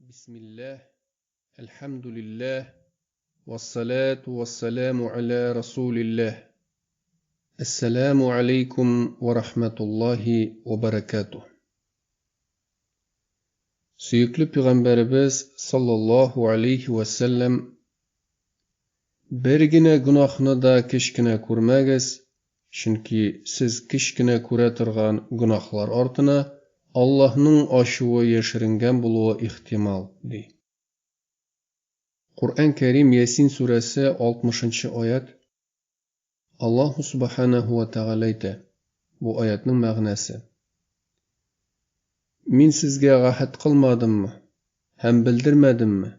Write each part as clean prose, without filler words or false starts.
Бисмилләһ, әлхәмдүлилләһ, вассалату вассаламу аля расулилләһ. Әссәламү алейкум ва рахматуллаһи ва баракатуһ. Сөекле пәйгамбәребез саллаллаһу алейхи ва сәлләм бер генә гөнаһны да кечкенә күрмәгез, чөнки сез кечкенә күрә торган гөнаһлар артына Аллаһның ачуы яшеренгән булуы ихтимал, ди. Коръән Кәрим Ясин сүрәсе 60 нчы аять Аллаһу Субханәһу ва Тәгалә әйтә, бу аятьнең мәгънәсе, Мин сезгә гаһед кылмадыммы һәм белдермәдемме,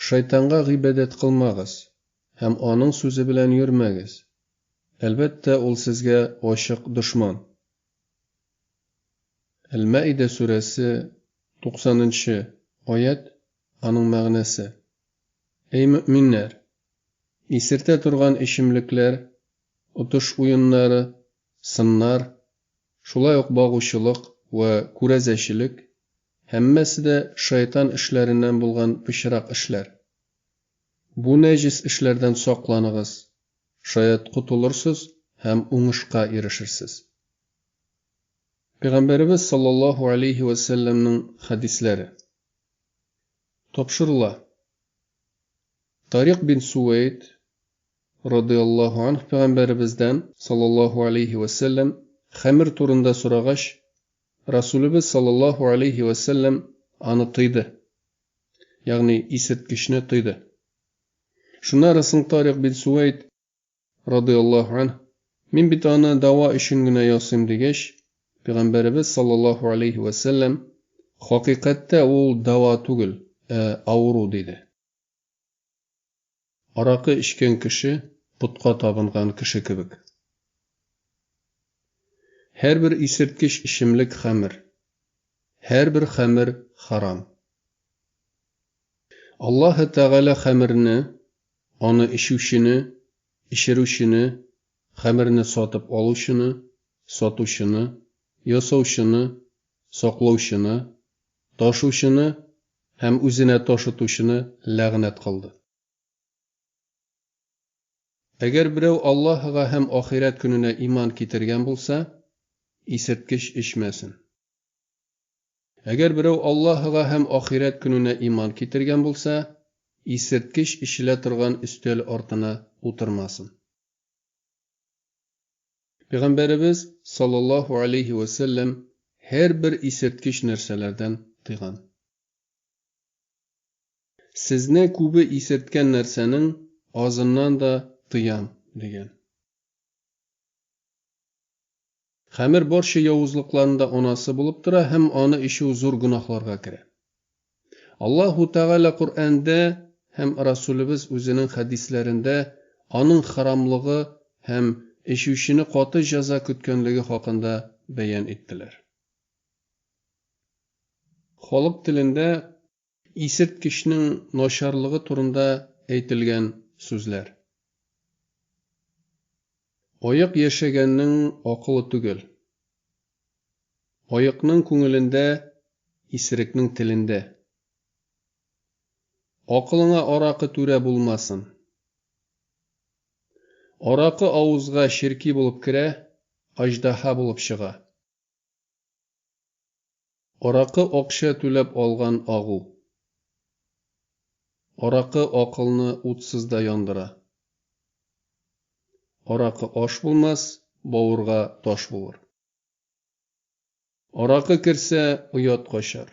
шайтанга гыйбадәт кылмагыз һәм аның сүзе белән йөрмәгез, әлбәттә, ул сезгә ачык дошман. Әл-Мәидә сүрәсе 90 нчы аять, аның мәгънәсе, Әй мөэминнәр! Исертә торган эчемлекләр, отыш уеннары, сыннар, шулай ук багучылык вә күрәзәчелек, һәммәсе дә шайтан эшләреннән булган пычрак эшләр. Бу нәҗес эшләрдән сакланыгыз, шаять котылырсыз һәм уңышка ирешерсез. Пәйгамбәребез саллаллаһу алейһи вә сәлләмнең хәдисләре. Тапшырыла. Тарик бин Сувәйд, радыяллаһу анһ, Пәйгамбәребездән, саллаллаһу алейһи вә сәлләм, хәмер турында сорагач, Расүлебез саллаллаһу алейһи вә сәлләм аны тыйды, ягъни исерткечне тыйды. Шуннары соң Тарик бин Сувәйд, радыяллаһу анһ, мин бит аны дәва өчен генә ясыйм дигәч, Пәйгамбәребез саллаллаһу алейһи вә сәлләм, хакыйкатьтә ул дәва түгел, ә авыру, диде. Аракы эчкән кеше потка табынган кеше кебек. Һәрбер исерткеч эчемлек хәмер. Һәрбер хәмер харам. Аллаһы Тәгалә хәмерне Аны эчүчене, эчерүчене, хәмерне сатып алучыны, сатучыны, ясаучыны, саклаучыны, ташучыны һәм үзенә ташытучыны ләгънәт кылды. Әгәр берәү Аллаһыга һәм ахирәт көненә иман китергән булса, исерткеч эчмәсен. Әгәр берәү Аллаһыга һәм ахирәт көненә иман китергән булса, исерткеч эчелә торган өстәл артына утырмасын. Пәйгамбәребез, саллаллаһу алейһи вә сәлләм, һәрбер исерткеч нәрсәләрдән тыйган. Сезне күбе исерткән нәрсәнең азыннан да тыям, дигән. Хәмер барча явызлыкларның да анасы булып тора һәм аны эчү зур гөнаһларга керә. Аллаһу Тәгалә Коръәндә һәм Расүлебез үзенең хәдисләрендә аның хәрамлыгы һәм эчүчене каты җәза көткәнлеге хакында бәян иттеләр. Халык телендә исерткечнең начарлыгы турында әйтелгән сүзләр. Аек яшәгәннең акылы түгел. Аекның күңелендә, исерекнең телендә. Акылыңа аракы түрә булмасын. Аракы авызга черки булып керә, аҗдаһа булып чыга. Аракы акча түләп алган агу. Аракы акылны утсыз да яндыра. Аракы аш булмас, бавырга таш булыр. Аракы керсә, оят качар.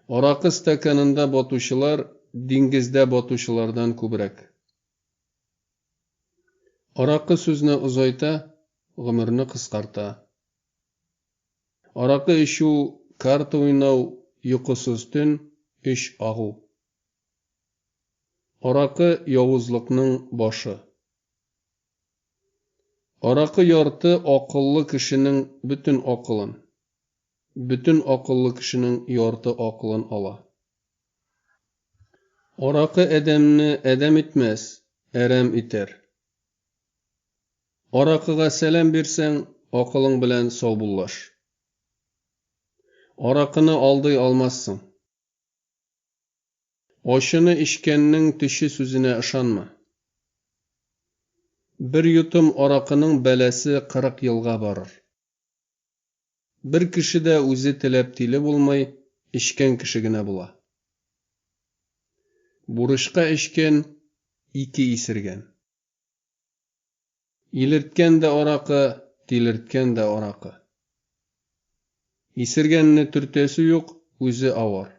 Аракы стаканында батучылар диңгездә батучылардан күбрәк. Аракы сүзне озайта, гомерне кыскарта. Аракы эчү, карта уйнау, йокысыз төн, өч агу. Аракы, явызлыкның башы. Аракы ярты акыллы кешенең бөтен акылын, бөтен акыллы кешенең ярты акылын ала. Аракы адәмне адәм итмәс, әрәм итәр. Аракыга сәлам бирсәң, акылың белән саубуллаш. Аракыны алдый алмассың. Ачыны эчкәннең төче сүзенә ышанма. Бер йотым аракының бәласе 40 елга барыр. Бер кеше дә үзе теләп тиле булмый, эчкән кеше генә була. Бурычка эчкән, ике исергән. Илерткән дә аракы, тилерткән дә аракы. Исергәнне төртәсе юк, үзе авар.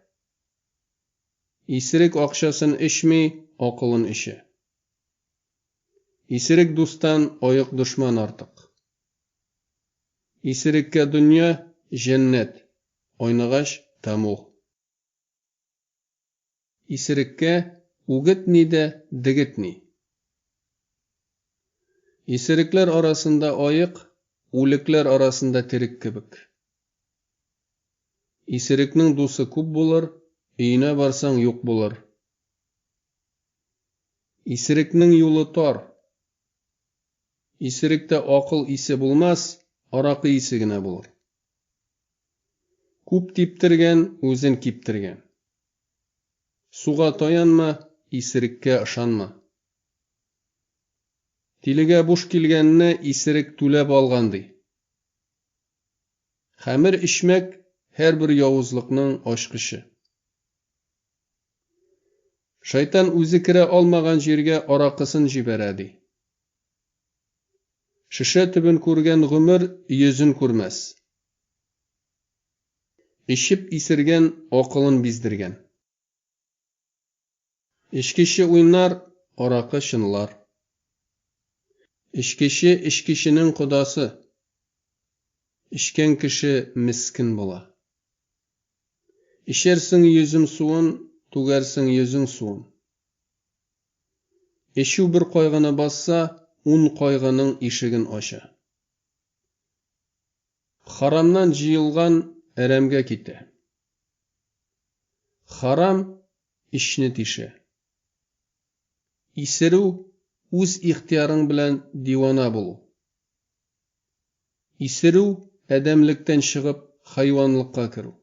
Исерек акчасын эчми, акылын эчә. Исерек дустан аек дошман артык. Исереккә дөнья, җәннәт, айныгач, тәмуг. Исереккә үгет ни дә, дегет ни. Исерекләр арасында аек, үлекләр арасында терек кебек. Исерекнең дусы күп булыр, өенә барсаң, юк булыр. Исерекнең юлы тар. Исеректә акыл исе булмас, аракы исе генә булыр. Күп типтергән, үзен киптергән. Суга таянма, исереккә ышанма. Тилегә буш килгәнне исерек түләп алган, ди. Хәмер эчмәк, һәрбер явызлыкның ачкычы. Шайтан үзе керә алмаган җиргә аракысын җибәрә, ди. Шешә төбен күргән гомер йөзен күрмәс. Эчеп исергән, акылын биздергән. Эчкече уйнар, аракы чынлар. Эчкече эчкеченең кодасы. Эчкән кеше мескен була. Эчәрсең йөзем суын, түгәрсең йөзең суын. Эчү бер кайгыны басса, ун кайгының ишеген ача. Харамнан җыелган әрәмгә китә. Харам эчне тишә. Исерү, үз ихтыярың белән дивана булу. Исерү, адәмлектән чыгып, хайванлыкка керү.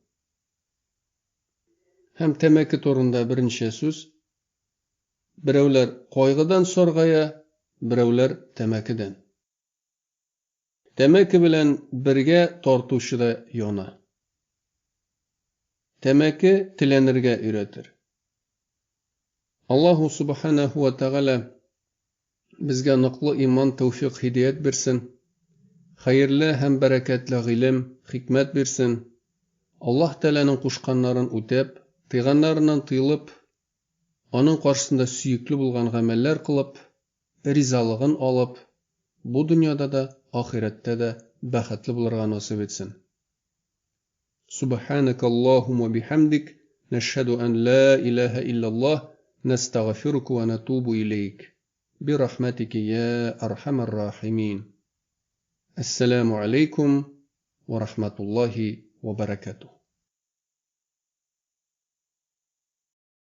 Һәм тәмәке турында берничә сүз. Берәүләр кайгыдан саргая, берәүләр тәмәкедән. Тәмәке белән бергә тартучы да яна. Тәмәке теләнергә өйрәтер. Аллаһу Субханәһу вә Тәгалә безгә ныклы иман, тәүфикъ, һидәят бирсен. Хәерле һәм бәрәкәтле гыйлем, хикмәт бирсен. Аллаһ Тәгаләнең кушканнарын үтәп, тыйганнарыннан тыелып, аның каршысында сөекле булган гамәлләр кылып, ризалыгын алып, бу дөньяда да, ахирәттә дә бәхетле булырга насыйп итсен. Субханaka Аллахумма бихамдик, нәшһәду ан ла илаһа иллаллаһ, нәстәгъфирука ва натубу илейк. Бирахматика я архамар рахимин. Ассаламу алейкум ва рахматуллахи ва баракатух.